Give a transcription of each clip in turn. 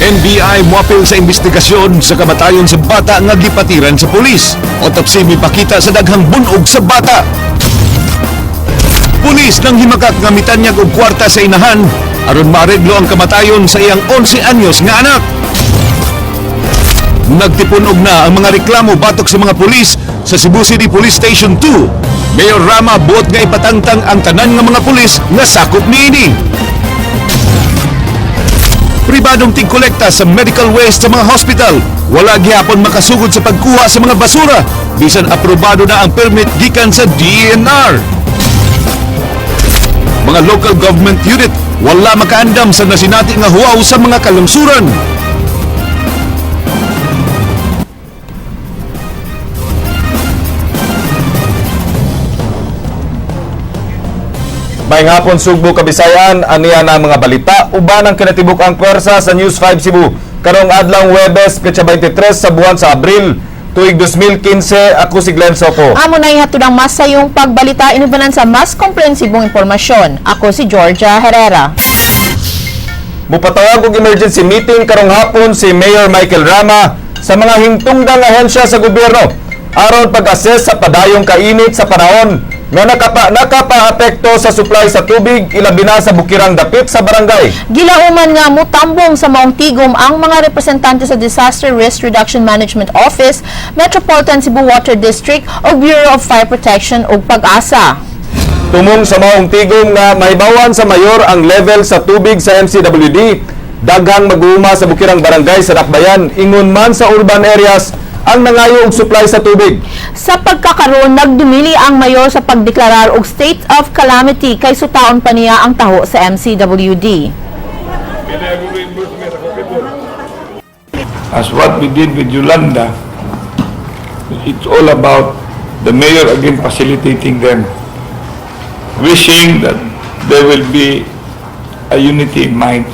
NBI moapil sa investigasyon sa kamatayon sa bata nga gipatiran sa pulis. Autopsy mipakita sa daghang bunog sa bata. Pulis nang himakak nga mitanyag og kwarta sa inahan aron maareglo ang kamatayon sa iyang 11 anyos nga anak. Nagtipunog na ang mga reklamo batok sa mga pulis sa Cebu City Police Station 2. Mayor Rama buot nga ipatangtang ang tanan nga mga pulis nga sakop niini. Pribadong tigkolekta sa medical waste sa mga hospital. Wala gihapon makasugod sa pagkuha sa mga basura bisan aprobado na ang permit gikan sa DENR. Mga local government unit wala makaandam sa nasinati nga huwaw sa mga kalungsuran. May hapon, Sugbo, Kabisayan, aniya na ang mga balita uban ang kinatibuk ang pwersa sa News 5 Cebu. Karong adlaw Huwebes, petsa 23 sa buwan sa Abril, tuig 2015, ako si Glenn Soco. Amo na ihatod ang mas sayong pagbalita inubanan sa mas komprehensibong impormasyon. Ako si Georgia Herrera. Mupatawag og emergency meeting karong hapon si Mayor Michael Rama sa mga hingtungdang ahensya sa gobyerno aron pag-assess sa padayong kainit sa panahon nga nakapaapekto sa supply sa tubig, ilabi na sa bukirang dapit sa barangay. Gilauman nga mutambong sa maong tigom ang mga representante sa Disaster Risk Reduction Management Office, Metropolitan Cebu Water District o Bureau of Fire Protection ug Pag-asa. Tumong sa maong tigom nga mahibawan sa mayor ang level sa tubig sa MCWD, daghang mag-uuma sa bukirang barangay sa Dakbayan, ingon man sa urban areas ang nangayo og supply sa tubig. Sa pagkakaroon, nagdumili ang mayor sa pagdeklarar og state of calamity kay sutaon pa niya ang taho sa MCWD. As what we did with Yolanda, it's all about the mayor again facilitating them, wishing that there will be a unity in minds.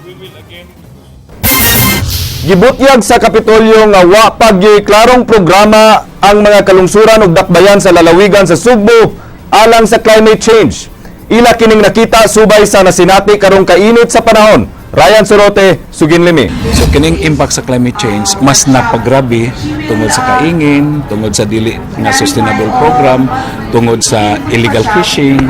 We will again Gibutyag sa Kapitolyo nga wa pa gyoy klarong programa ang mga kalungsuran ug dakbayan sa lalawigan sa Sugbo alang sa climate change. Ila kining nakita subay sa nasinati karong kainit sa panahon. Ryan Sorote, Suginlimi. So kining impact sa climate change mas napagrabe tungod sa kaingin, tungod sa dili nga sustainable program, tungod sa illegal fishing.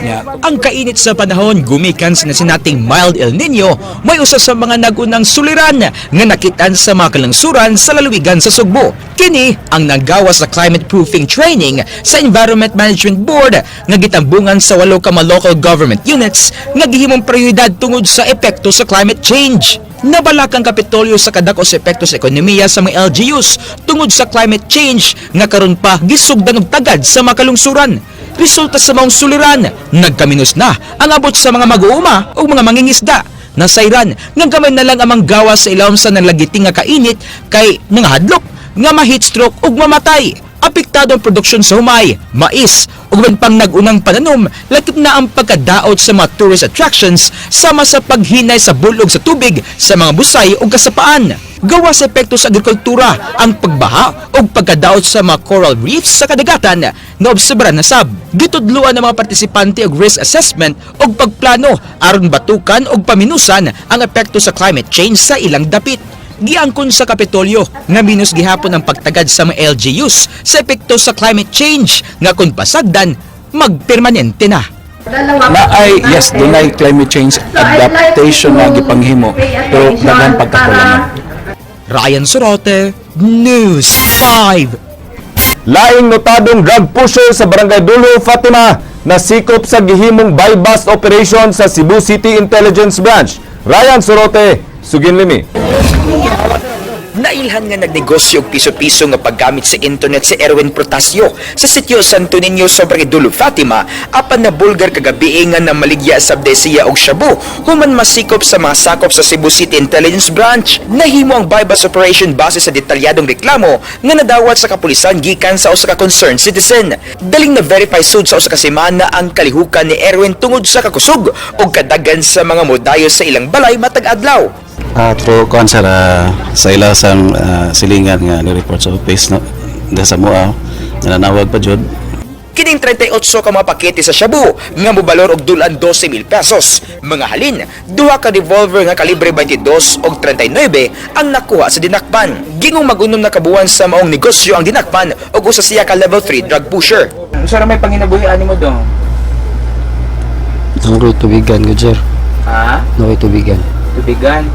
Yeah. Ang kainit sa panahon gumikan sa nasinating mild El Nino may usa sa mga nagunang suliran nga nakitan sa mga kalangsuran sa lalawigan sa Sugbo. Kini ang nagawa sa climate proofing training sa Environment Management Board nga gitambungan sa walo ka mga local government units nga gihimong prioridad tungod sa epekto sa climate change. Nabalak ang Kapitolyo sa kadako sa epekto sa ekonomiya sa mga LGUs tungod sa climate change nga karon pa gisugdan og tagad sa mga kalungsuran. Resulta sa maong suliran, nagkaminos na ang abot sa mga mag-uuma o mga mangingisda. Nasayran nga gamay na lang ang manggawa sa ilawom sa nalagiti nga kainit kay nangahadlok nga ma-heat stroke ug mamatay. Apektado ang produksyon sa humay, mais, ug uban pang nag-unang pananom, lakip na ang pagkadaot sa mga tourist attractions sama sa paghinay sa bulog sa tubig sa mga busay ug kasapaan. Gawa sa epekto sa agrikultura, ang pagbaha ug pagkadaot sa mga coral reefs sa kadagatan naobserbaran na sab. Gitudloan ng mga partisipante og risk assessment ug pagplano aron batukan ug paminusan ang epekto sa climate change sa ilang dapit. Giangkon sa Kapitolyo nga minus gihapon ang pagtagad sa mga LGUs sa epekto sa climate change nga kung pasagdan magpermanente na. Na ay yes, dunay climate change adaptation na gipanghimo pero daghan pagkakulangan. Ryan Sorote, News 5. Laing notadong drug pusher sa Barangay Dulo, Fatima, nasikop sa gihimong buy-bust operation sa Cebu City Intelligence Branch. Ryan Sorote, Suginlimi. Nailhan nga nagnegosyo og piso-piso nga paggamit sa internet si Erwin Protasio sa sitio Santo Niño sa Barangay Fatima apan na bulgar kagabi nga namaligya sa Abdesia og shabu human masikop sa mga sakop sa Cebu City Intelligence Branch. Nahimo ang bypass operation base sa detalyadong reklamo nga nadawat sa kapulisan gikan sa usa ka concerned citizen. Daling na verify sud sa usa ka semana ang kalihukan ni Erwin tungod sa kakusog og kadagan sa mga modayo sa ilang balay matag adlaw. Through kuan sir, sa ila sang silingan nga ni report sa office no, da sa mua nanawag pa jud. Kining 38 ka mga pakete sa shabu nga mobalor og dulan 12,000 pesos. Mga halin, duha ka revolver nga kalibre 22 og 39 ang nakuha sa dinakpan. Gingong mag-unom na kabuan sa maong negosyo ang dinakpan og usa siya ka level 3 drug pusher. Sir, may panginabuhian mo dong? Nakoy tubigan ko, sir. Ha? Nakoy tubigan. Tubigan?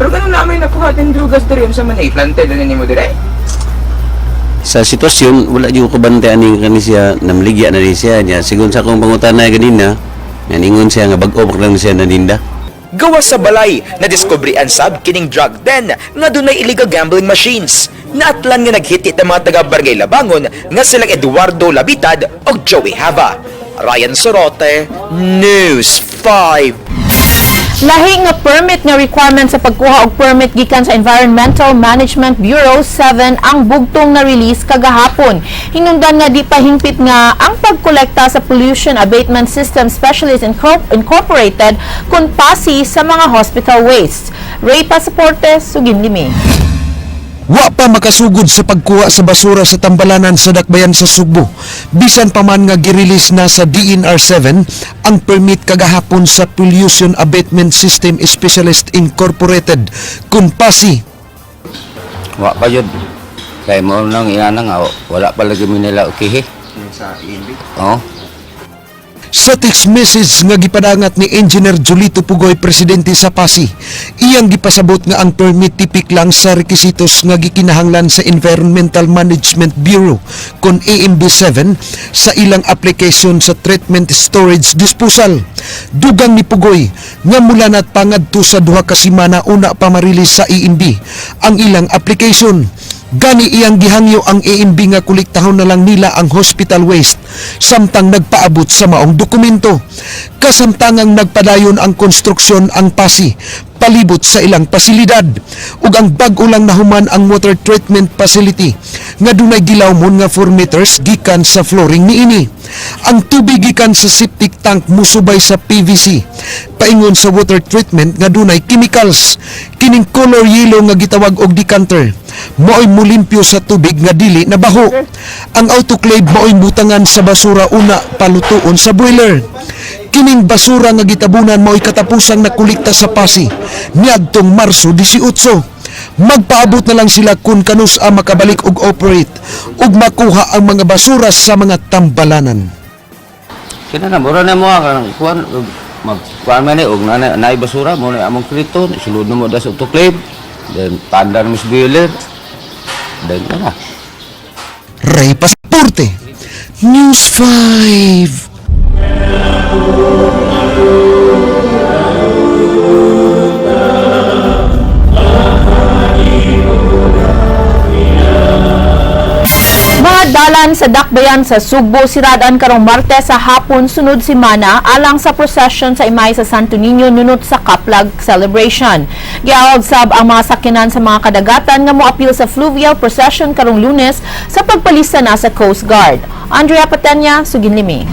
Pero ganun namin nakuha din drugas diri sa man planted na nimo dire. Sa sitwasyon, wala jud ko bantay ani kani siya, namligya na ni siya niya. Sigon sa akong pangutana ganina, naningon siya nga bag-o pa lang siya naninda. Gawas sa balay, nadiskubrian sab kining drug den nga dunay illegal gambling machines. Naatlan nga naghitit ang mga taga Barangay Labangon nga silang Eduardo Labitad ug Joey Hava. Ryan Sorote, News 5. Lahi nga permit nga requirement sa pagkuha og permit gikan sa Environmental Management Bureau 7 ang bugtong na release kagahapon. Hinungdan nga di pa hingpit nga ang pagkolekta sa Pollution Abatement System Specialist Incorporated kun PASI sa mga hospital wastes. Ray Pasaporte, Suginlimi. Wa pa makasugod sa pagkuha sa basura sa tambalanan sa Dakbayan sa Sugbo. Bisan pa man nga girelease na sa DNR 7 ang permit kagahapon sa Pollution Abatement System Specialist Incorporated kun PASI. Wa pa yun. Kay mo nang iyana nga wala pa lagi mi nila ukihi. Sa EMB. Oh. Sa text message nga gipadangat ni Engineer Julito Pugoy, presidente sa PASI, iyang gipasabot nga ang permit tipik lang sa rekisitos nga gikinahanglan sa Environmental Management Bureau kon EMB 7 sa ilang application sa treatment storage disposal. Dugang ni Pugoy nga mula na't pangadto sa 2 ka semana una pa marilis sa EMB ang ilang application. Gani iyang gihangyo ang EMB nga kolektahon na lang nila ang hospital waste samtang nagpaabot sa maong dokumento. Kasamtangang nagpadayon ang konstruksyon ang PASI palibot sa ilang pasilidad ug ang bag-o lang nahuman ang water treatment facility nga dunay gilawmon nga 4 meters gikan sa flooring niini. Ang tubig gikan sa septic tank musubay sa PVC paingon sa water treatment nga dunay chemicals. Kining color yellow nga gitawag og decanter maoy mulimpyo sa tubig nga dili na baho. Ang autoclave maoy butangan sa basura una palutuon sa boiler. Kining basura nga gitabunan maoy katapusang nakolekta sa PASI niadtong Marso 18. Magpaabot na lang sila kung kanus-a makabalik og operate ug makuha ang mga basura sa mga tambalanan. Kina na mura na mo ah, kanang kuan og mag kuan man ni og na naay basura mo na among krito sulod na mo das autoclave, then tandar mo sa boiler, then kana. Ray Pasaporte, News 5. Mga dalan sa Dakbayan sa Sugbo siradan karong Martes sa hapon sunod semana alang sa procession sa imahe sa Santo Niño nunot sa Kaplag celebration. Giawag sab ang mga sakyanan sa mga kadagatan nga moapil sa fluvial procession karong Lunes sa pagpalista na sa Coast Guard. Andrea Patenya, Suginlimi.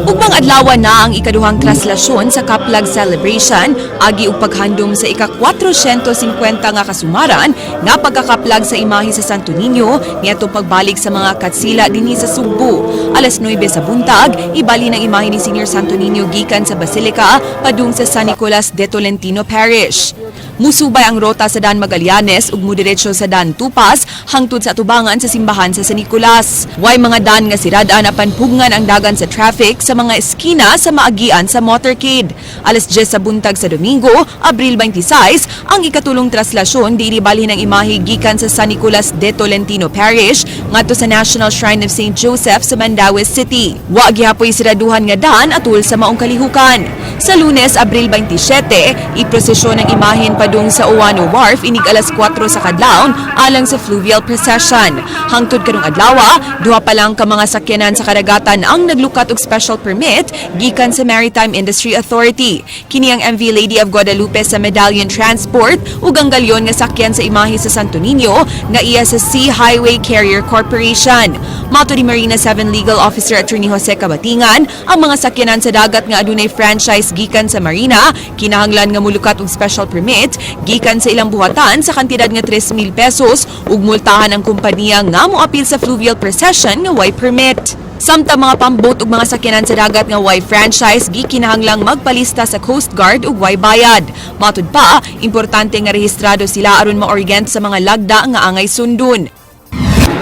Ugmang adlaw na ang ikaduhang traslasyon sa Kaplag Celebration agi og paghandom sa ika-450 nga kasumaran nga pagkakaplag sa imahe sa Santo Niño niadtong pagbalik sa mga katsila dinhi sa Sugbo. Alas 9 sa buntag, ibali ng imahe ni Senior Santo Niño gikan sa Basilica padung sa San Nicolas de Tolentino Parish. Musubay ang rota sa Dan Magallanes ug mudiretso sa Dan Tupas hangtod sa atubangan sa simbahan sa San Nicolas. Way mga dan nga sirad-an apan pugngan ang dagan sa traffic sa mga eskina sa maagian sa motorcade. Alas 10 sa buntag sa Domingo, Abril 26, ang ikatulong traslasyon diini balhin ang imahe gikan sa San Nicolas de Tolentino Parish ngadto sa National Shrine of St. Joseph sa Mandaue City. Wa gihapoy siraduhan nga daan atul sa maong kalihukan. Sa Lunes, Abril 27, iprosesyon ang imahen padung sa Ouano Wharf inig alas 4 sa kadlawon alang sa fluvial procession. Hangtod karong adlaw, duha pa lang ka mga sakyanan sa kadagatan ang naglukat og special permit gikan sa Maritime Industry Authority. Kini ang MV Lady of Guadalupe sa Medallion Transport ug ang galyon nga sakyan sa imahe sa Santo Niño nga iya sa Sea Highway Carrier Corporation. Mato ni Marina 7 Legal Officer Attorney Jose Cabatingan, ang mga sakyanan sa dagat nga adunay franchise gikan sa Marina kinahanglan nga mulukat og special permit. gikan sa ilang buhatan sa kantidad nga 3,000 pesos ug multahan ang kompanya nga moapil sa fluvial procession nga way permit. Samtang mga pumpboat ug mga sakyanan sa dagat nga way franchise gikinahanglang magpalista sa Coast Guard ug way bayad. Matud pa, importante nga rehistrado sila aron ma-orient sa mga lagda nga angay sundon.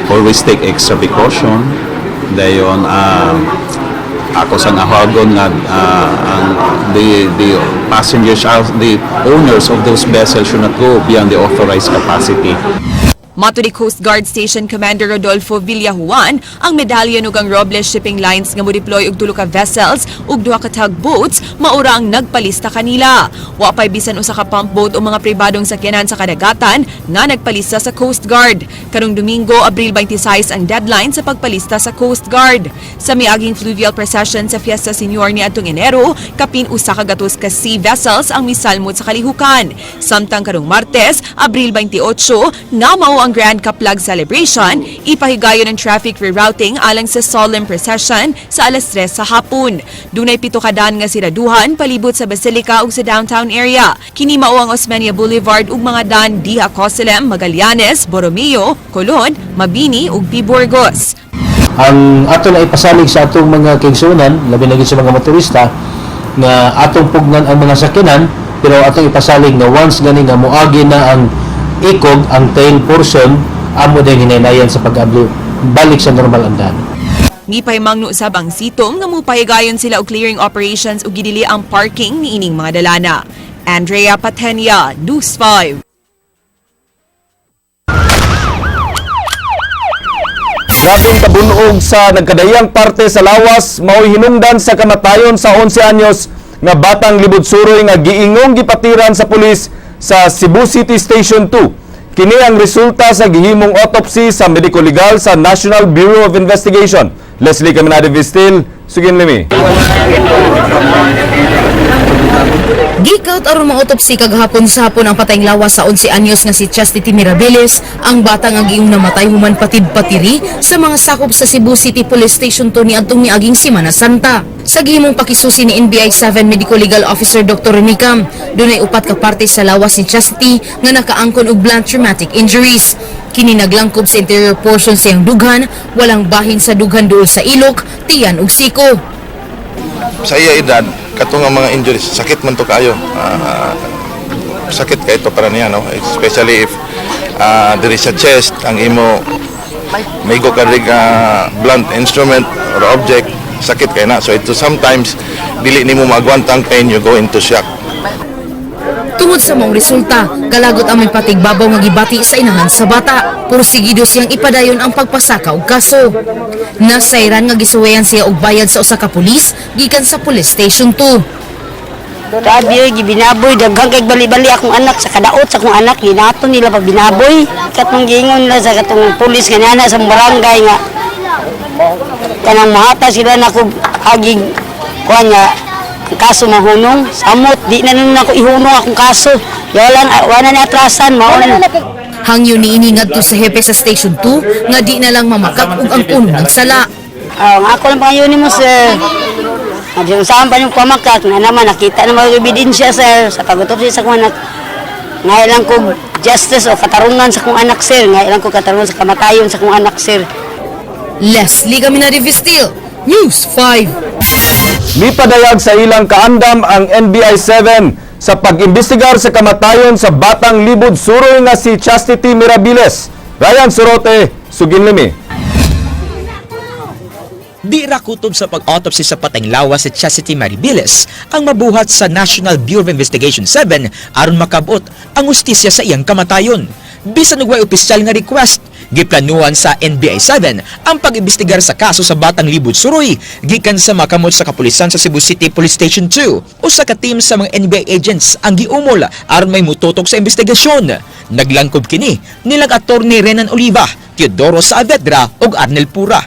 Always take extra precaution. Dayon ako sang ahagon nga ang the passengers, the owners of those vessels should not go beyond the authorized capacity. Matud ni Coast Guard Station Commander Rodolfo Villajuan, ang Medallion ug ang Robles Shipping Lines nga mo-deploy og tulo ka vessels ug duha ka tugboats maura ang nagpalista kanila. Wa pay bisan usa ka pump boat o mga pribadong sakyanan sa kadagatan nga nagpalista sa Coast Guard. Karong Domingo, Abril 26 ang deadline sa pagpalista sa Coast Guard. Sa miaging fluvial procession sa Fiesta Senior niadtong Enero, kapin 100 ka sea vessels ang misalmot sa kalihukan. Samtang karong Martes, Abril 28, nga mao ang Grand Kaplag Celebration, ipahigayon ang traffic rerouting alang sa solemn procession sa alas 3 sa hapon. Dunay pito ka daan nga siraduhan palibot sa Basilica ug sa downtown area. Kini mao ang Osmeña Boulevard ug mga daan diha Cosalem, Magallanes, Borromeo, Colon, Mabini ug P. Burgos. Ang ato na ipasalig sa atong mga kaigsuonan, labi na gid sa mga motorista, nga atong pugnan ang mga sakyanan, pero atong ipasalig nga once gani nga moagi na ang ikog, ang tail portion, amo din hinaynayan sa pag-abli balik sa normal ang daan. Mipahimangno usab ang CITOM nga mupahigayon sila og clearing operations ug gidili ang parking niining mga dalana. Andrea Patenia, News 5. Grabeng kabunog sa nagkadayang parte sa lawas mao'y hinungdan sa kamatayon sa 11 anyos nga batang libod suroy nga giingong gipatiran sa pulis sa Cebu City Station 2. Kini ang resulta sa gihimong autopsy sa medico legal sa National Bureau of Investigation. Leslie Caminade Vistil, sugin limi. Gikaut aron ma-autopsy kagahapon sa hapon ang patayng lawas sa 11 anyos nga si Chastity Mirabilis, ang bata nga giingong namatay human patid-patiri sa mga sakop sa Cebu City Police Station 2 niadtong miaging Semana Santa. Sa gihimong pakisusi ni NBI 7 Medical Legal Officer Dr. Renicam, dunay upat ka parte sa lawas ni Chastity nga nakaangkon og blunt traumatic injuries. Kini naglangkob sa interior portion sa iyang dughan, walang bahin sa dughan duol sa ilok, tiyan ug siko. Sa iya edad, katong ang mga injuries, sakit man to kayo. Sakit kay to para niya, no? Especially if diri sa chest ang imo maigo ka rig blunt instrument or object, sakit kay na. So ito sometimes dili nimo maagwanta ang pain, you go into shock. Tungod sa maong resulta, galagot ang may patigbabaw nga gibati sa inahan sa bata. Pursigido siyang ipadayon ang pagpasaka og kaso. Nasayran nga gisuwayan siya og bayad sa usa ka pulis gikan sa Police Station 2. Grabe oy, gibinaboy daghang kay bali-bali akong anak sa kadaot sa akong anak ginato nila pag binaboy. Katong giingon nila sa katong pulis nga nana sa barangay nga kanang mahata sila nako agig kuan nga ang kaso mahunong samot di na nun ako ihunong akong kaso. Wala wala na atrasan, mao na. Hangyo niini ngadto sa hepe sa Station 2 nga di na lang mamakak og ang kuno ng sala. Ah, ang ako lang pangayon nimo, sir. Ang saan pa yung pamakak na naman nakita na mga ebidensya, sir, sa pag-autopsy sa akong anak. Ngayon lang ko justice o katarungan sa akong anak, sir. Ngayon lang ko katarungan sa kamatayon sa akong anak, sir. Leslie Caminade Vistil, News 5. Mipadayag sa ilang kaandam ang NBI 7 sa pag-imbestigar sa kamatayon sa batang libod suroy nga si Chastity Mirabilis. Ryan Sorote, sugin limi. Di ra kutob sa pag-autopsy sa patayng lawas si Chastity Maribiles ang mabuhat sa National Bureau of Investigation 7 aron makabot ang hustisya sa iyang kamatayon. Bisan og way opisyal nga request, giplanuhan sa NBI 7 ang pag-imbestigar sa kaso sa batang libod suroy gikan sa makamot sa kapulisan sa Cebu City Police Station 2. Usa ka team sa mga NBI agents ang giumol aron may mututok sa investigasyon. Naglangkob kini nilang Attorney Renan Oliva, Teodoro Saavedra ug Arnel Pura.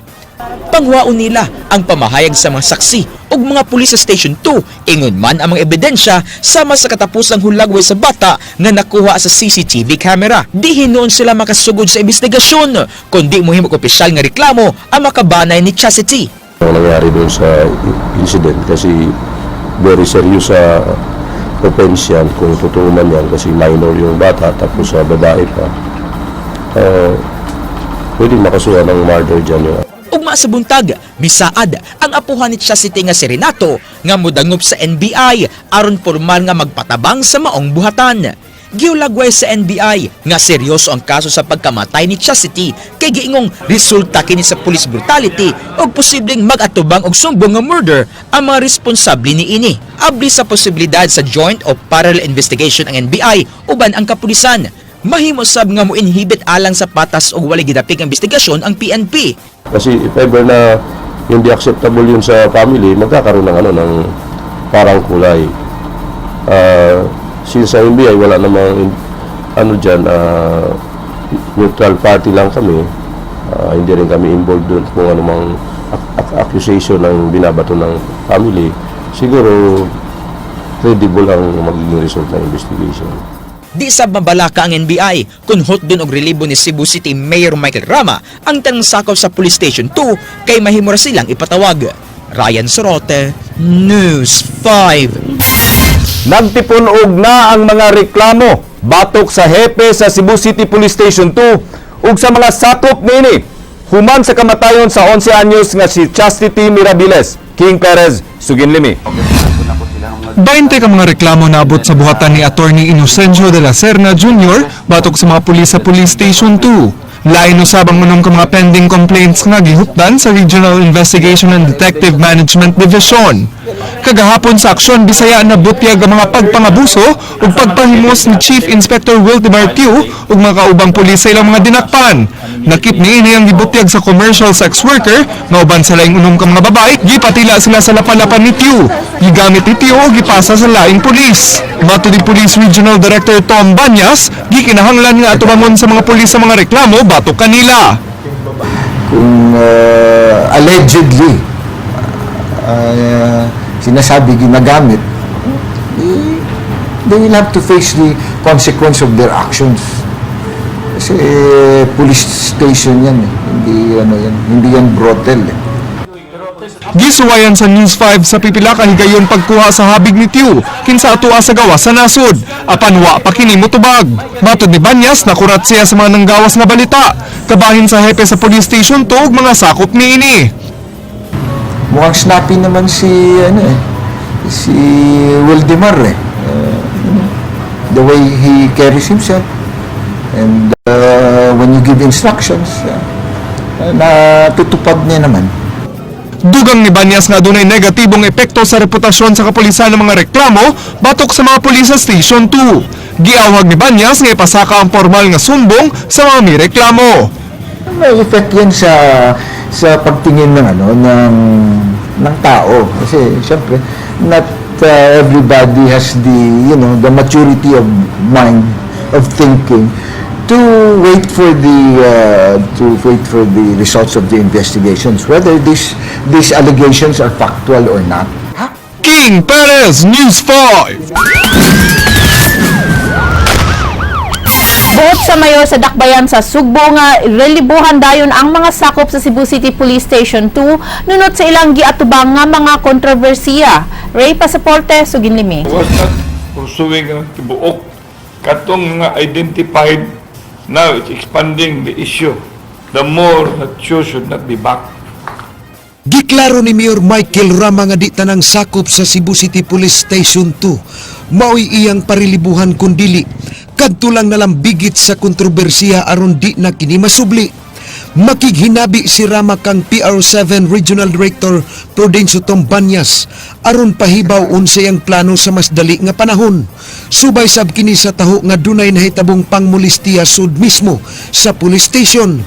Panghuwaon nila ang pamahayag sa mga saksi ug mga pulis sa Station 2, ingon man ang mga ebidensya sama sa katapusang hulagway sa bata nga nakuha sa CCTV camera. Di hinuon sila makasugod sa investigasyon kundi mohimo og opisyal nga reklamo ang makabanay ni Chastity. Ang nangyari doon sa incident kasi very serious sa Offense yan kung totoo man yan kasi minor yung bata tapos sa babae pa. Pwede makasuhan ng murder dyan yung Ugma sa buntag, misaad ang apuhan ni Chastity nga si Renato nga modangop sa NBI aron pormal nga magpatabang sa maong buhatan. Giulagway sa NBI nga seryoso ang kaso sa pagkamatay ni Chastity kay giingong resulta kini sa police brutality ug posibleng mag-atubang og sumbong nga murder ang mga responsable niini. Abli sa posibilidad sa joint o parallel investigation ang NBI uban ang kapulisan. Mahimo sab nga mo-inhibit alang sa patas og walay gidapik ang investigasyon ang PNP. Kasi if ever na hindi acceptable yun sa family, magkakaroon ng ano ng parang kulay. Since sa NBI wala namang ano dyan, neutral party lang kami. Hindi rin kami involved doon kung anumang accusation ng binabato ng family. Siguro credible ang magiging result ng investigation. Di sab mabalaka ang NBI kung hotdon og relibo ni Cebu City Mayor Michael Rama ang tanang sakop sa Police Station 2 kay mahimo ra silang ipatawag. Ryan Sorote, News 5. Nagtipun-og na ang mga reklamo batok sa hepe sa Cebu City Police Station 2 ug sa mga sakop niini human sa kamatayon sa 11 anyos nga si Chastity Mirabiles. King Perez, Suginlimi. 20 ka mga reklamo naabot sa buhatan ni Attorney Inocencio de la Serna Jr. batok sa mga pulis sa Police Station 2. Lain usab ang unom ka mga pending complaints nga gihupdan sa Regional Investigation and Detective Management Division. Kagahapon sa Aksyon Bisaya, nabutyag ang mga pagpangabuso ug pagpahimos ni Chief Inspector Wildemar Tiu ug mga kaubang pulis sa ilang mga dinakpan. Nakip niini ang gibutyag sa commercial sex worker nga uban sa laing unom ka mga babae, gipatila sila sa lapalapan ni Tiu. Gigamit ni Tiu ug gipasa sa laing pulis. Matud ni Police Regional Director Tom Banyas, gikinahanglan nga atubangon sa mga pulis sa mga reklamo batok kanila. Kung allegedly sinasabi ginagamit, eh, they will have to face the consequence of their actions. Kasi eh, police station yan eh. Hindi ano yan, hindi yan brothel eh. Gisuwayan sa News 5 sa pipila ka higayon pagkuha sa habig ni Tiu kinsa atua sa gawas sa nasod apan wa pa kini motubag. Matod ni Banyas, nakurat siya sa mga nanggawas nga balita kabahin sa hepe sa Police Station 2 ug mga sakop niini. Mukhang snappy naman si ano eh, si Wildemar eh. The way he carries himself and when you give instructions, natutupad niya naman. Dugang ni Banyas nga dunay negatibong epekto sa reputasyon sa kapulisan ng mga reklamo batok sa mga pulis sa Station 2. Giawhag ni Banyas nga ipasaka ang formal nga sumbong sa mga mireklamo. May effect yan sa pagtingin ng ano ng tao kasi siyempre not everybody has the you know the maturity of mind, of thinking, to wait for the results of the investigations, whether these allegations are factual or not. King Perez, News 5. Buot sa mayor sa Dakbayan sa Sugbo nga relibuhan dayon ang mga sakop sa Cebu City Police Station 2 nunot sa ilang giatubang nga mga kontrobersiya. Ray Pasaporte, Suginlimi. Was not pursuing ang tibuok katong nga identified. Now it's expanding the issue the more that you should not be back. Giklaro ni Mayor Michael Rama nga di tanang sakop sa Cebu City Police Station 2 mao'y iyang parilibuhan kundili kadto lang nalambigit sa kontrobersiya aron di na kini masubli. Makighinabi si Rama kang PR7 Regional Director Prudencio Tombanyas aron pahibaw unsay ang plano sa mas dali nga panahon. Subay sab kini sa taho nga dunay nahitabong pangmulistiya sud mismo sa police station.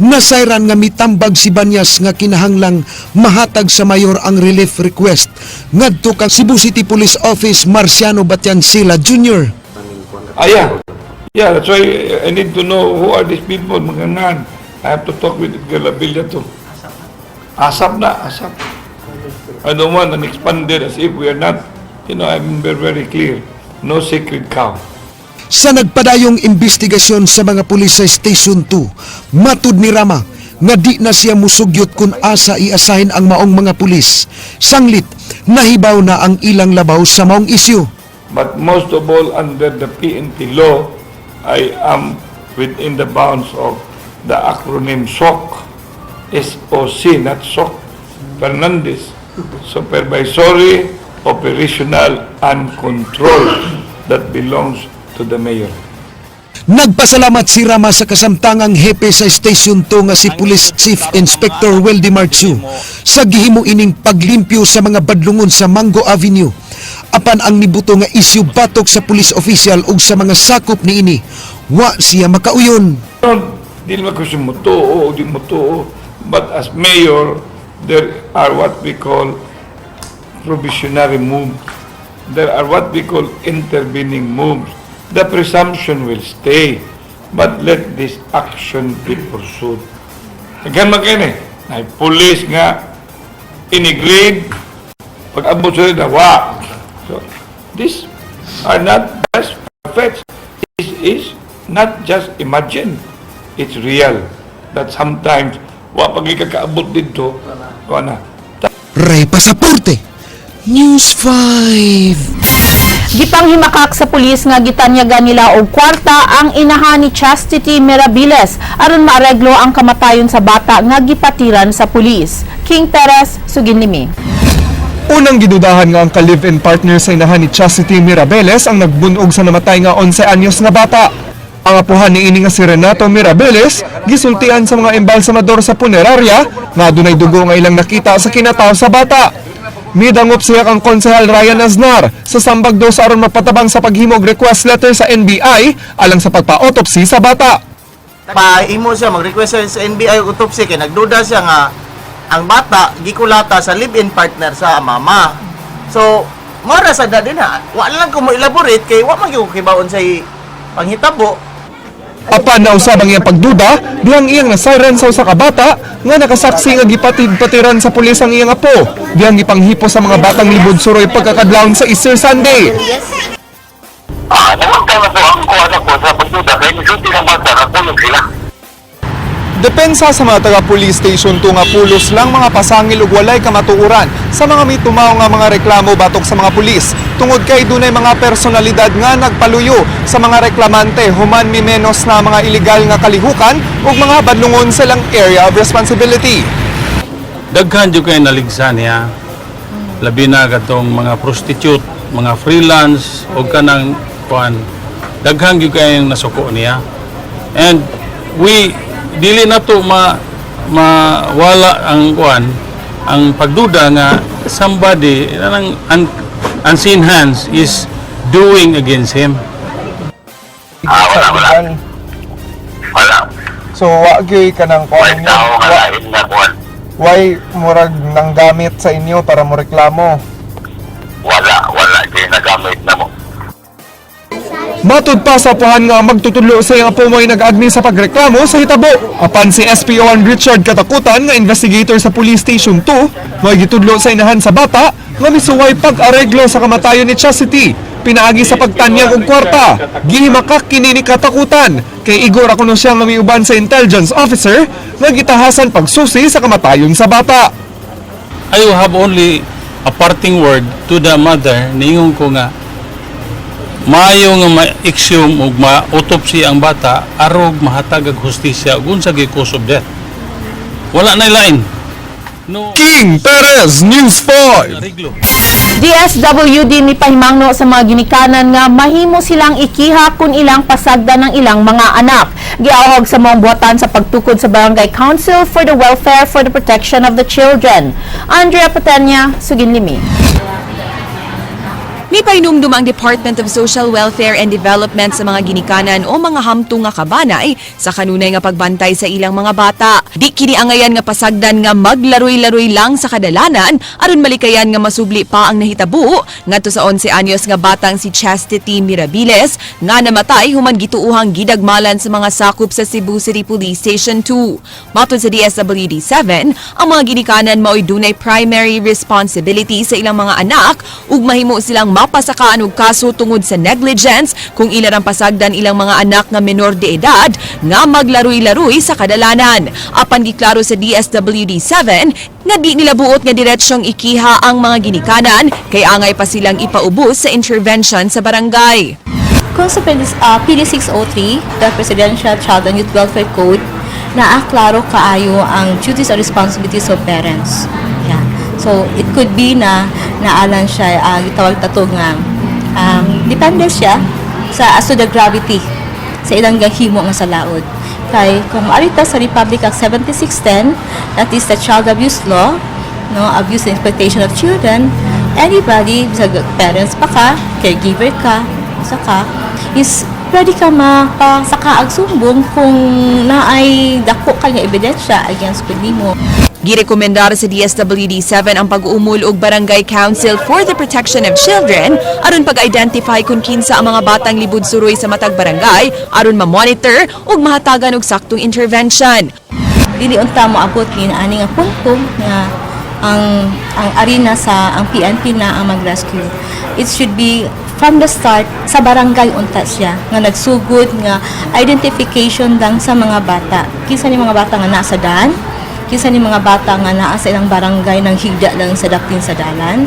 Nasayran nga mitambag si Banyas nga kinahanglang mahatag sa mayor ang relief request ngadto kang Cebu City Police Office Marciano Batiancila Jr. Ah, yeah. Yeah, that's why I need to know who are these people, mga ngan. I have to talk with Edgar Labilla too. ASAP na, ASAP. I don't want an expanded as if we are not, I'm very, very clear. No sacred cow. Sa nagpadayong investigasyon sa mga pulis sa Station 2, matud ni Rama nga di na siya musugyot kung asa iasahin ang maong mga pulis. Sanglit, nahibaw na ang ilang labaw sa maong isyu. But most of all, under the PNP law, I am within the bounds of the acronym SOC, SOC, not SOC, Fernandez, Supervisory, Operational, and Control that belongs to the mayor. Nagpasalamat si Rama sa kasamtangang hepe sa Station 2 nga si Police Chief Inspector Weldimar Chu sa gihimo ining paglimpyo sa mga badlungon sa Mango Avenue. Apan ang nibuto nga isyu batok sa police official ug sa mga sakop niini, wa siya makauyon. Di naman ko siya mutuo o di mutuo, but as mayor, there are what we call provisionary moves. There are what we call intervening moves. The presumption will stay, but let this action be pursued. Again, magkene, ay police nga inigrade, pag abot sila na wa. So, these are not just facts. This is not just imagine. It's real. That sometimes, wa pag ikakaabot dito, wa na. Ray Pasaporte, News 5. Gipanghimakak sa pulis nga gitanyagan nila og kwarta ang inahan ni Chastity Mirabiles aron maareglo ang kamatayon sa bata nga gipatiran sa pulis. King Perez, sugin limi. Unang gidudahan nga ang ka-live-in partner sa inahan ni Chastity Mirabeles ang nagbunog sa namatay nga 11 anyos nga bata. Ang apuhan ni ini nga si Renato Mirabeles gisultian sa mga embalsamador sa punerarya nga adunay dugo nga ilang nakita sa kinataw sa bata. Midangop siya kang Konsehal Ryan Aznar sa Sambag 2 aron mapatabang sa paghimog request letter sa NBI alang sa pagpa-autopsy sa bata. Paimo siya mag-request siya sa NBI og autopsy kay nagduda siya nga ang bata gikulata sa live-in partner sa mama. So, mora sa da din ha. Wa lang ko mo elaborate kay wa man gyud ko kibaon sa panghitabo. Apan nausab ang iyang pagduda, dihang iyang nasiren sa usa ka bata nga nakasaksi nga gipatid-patiran sa pulis ang iyang apo. Dihang gipanghipo sa mga batang libod suroy pagkakadlawon sa Easter Sunday. Ah, naman po ang kuha ko sa pagduda kay nisulti ng bata kakulong sila. Depensa sa mga taga Police Station 2 nga pulos lang mga pasangil ug walay kamatuoran sa mga mitumaw nga mga reklamo batok sa mga pulis tungod kay dunay mga personalidad nga nagpaluyo sa mga reklamante human mi menos na mga illegal nga kalihukan ug mga badlungon sa ilang area of responsibility. Daghan jud kay naligsa niya, labi na katong mga prostitute, mga freelance o kanang kuan, daghan gyud kay nasuko niya, and we dili na to ma mawala ang kuan, ang pagduda nga somebody anang unseen hands is doing against him. Ah, wala, wala. Wala. So wa gyud kanang kuan Wala tao nga lain na kuan. Why murag nang gamit sa inyo para mo reklamo? Wala, wala. Di nagamit na mo. Matud pa sa apuhan nga ang magtutudlo sa iyang apo mo'y nag-agni sa pagreklamo sa hitabo. Apan si SPO1 Richard Katakutan nga investigator sa Police Station 2 mo'y gitudlo sa inahan sa bata nga misuway pag-areglo sa kamatayon ni Chastity pinaagi sa pagtanyag og kwarta. Gihimakak kini ni Katakutan kay igor ako no siya nga miuban sa intelligence officer nga gitahasan pagsusi sa kamatayon sa bata. I have only a parting word to the mother. Ningon ko nga maayo nga ma-exhume ug ma-autopsy ang bata arog mahatag og hustisya ug unsa gyud cause of death. Wala na lain. No. King Perez, News 5. DSWD mipahimangno sa mga ginikanan nga mahimo silang ikiha kung ilang pasagdan ng ilang mga anak. Giawhag sa maong buhatan sa pagtukod sa Barangay Council for the Welfare for the Protection of the Children. Andrea Patenya, sugin limi. Mipahinumdum ang Department of Social Welfare and Development sa mga ginikanan o mga hamtong nga kabanay sa kanunay nga pagbantay sa ilang mga bata. Di kini angayan nga pasagdan nga maglaroy-laroy lang sa kadalanan aron malikayan nga masubli pa ang nahitabo ngadto sa 11 anyos nga batang si Chastity Mirabiles nga namatay human gituuhang gidagmalan sa mga sakop sa Cebu City Police Station 2. Matod sa DSWD 7, ang mga ginikanan mao'y dunay primary responsibility sa ilang mga anak ug mahimo silang mapasakaan og kaso tungod sa negligence kung ila ang pasagdan ilang mga anak nga menor de edad nga maglaroy-laroy sa kadalanan. Apan giklaro sa DSWD 7 nga di nila buot nga diretsyong ikiha ang mga ginikanan kay angay pa silang ipaubos sa intervention sa barangay. Kung sa PD 603, the Presidential Child and Youth Welfare Code, naaklaro kaayo ang duties and responsibilities of parents. Yeah. So, it could be na naalan siya, gitawag tato nga, depende siya sa as to the gravity sa ilang gahimo nga sa laod. Kay kung maarita sa Republic Act 7610, that is the child abuse law, no, abuse and exploitation of children, anybody, sa parents pa ka, caregiver ka, sa ka, is pwede ka mapasaka og sumbong kung naay dako ka nga ebidensya against pud nimo. Girekomendar sa DSWD 7 ang pag-uumol og Barangay Council for the Protection of Children aron pag-identify kung kinsa ang mga batang libud suroy sa matag barangay aron ma-monitor ug mahatagan og saktong intervention. Dili unta moabot ni ani nga punto nga ang arena sa ang PNP na ang mag-rescue. It should be from the start sa barangay unta siya nga nagsugod nga identification lang sa mga bata. Kinsa ni mga bata nga nasa daan, kinsa ni mga bata nga naa sa ilang barangay nang higda lang sa daptin sa dalan.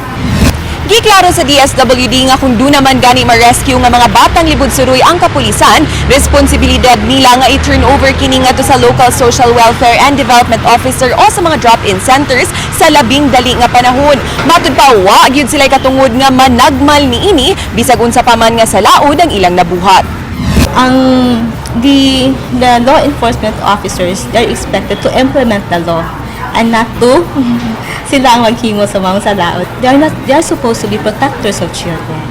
Giklaro sa DSWD nga kung duna man gani ma-rescue nga mga batang libud suroy ang kapulisan, responsibilidad nila nga i-turn over kini ngadto sa local social welfare and development officer o sa mga drop-in centers sa labing dali nga panahon. Matud pa, wa gyud sila katungod nga managmal niini bisag unsa pa man nga sa laod ang ilang nabuhat. Ang the law enforcement officers, they're expected to implement the law and not to sila ang maghimo sa mga salaot. They are not, they are supposed to be protectors of children.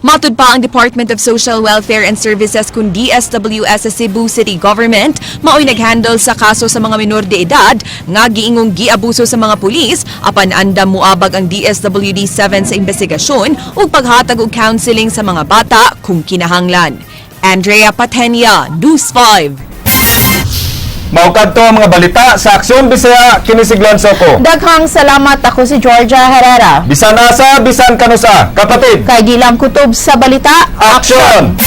Matud pa, ang Department of Social Welfare and Services kun DSWS sa Cebu City Government maoy naghandle sa kaso sa mga minor de edad nga giingong giabuso sa mga pulis, apan andam muabag ang DSWD 7 sa investigasyon ug paghatag og counseling sa mga bata kung kinahanglan. Andrea Patenia, News 5. Mao kadto ang mga balita sa Aksyon Bisaya, kini si Glenn Soco. Daghang salamat, ako si Georgia Herrera. Bisan asa, bisan kanusa, kapatid. Kay di lang kutob sa balita. Aksyon!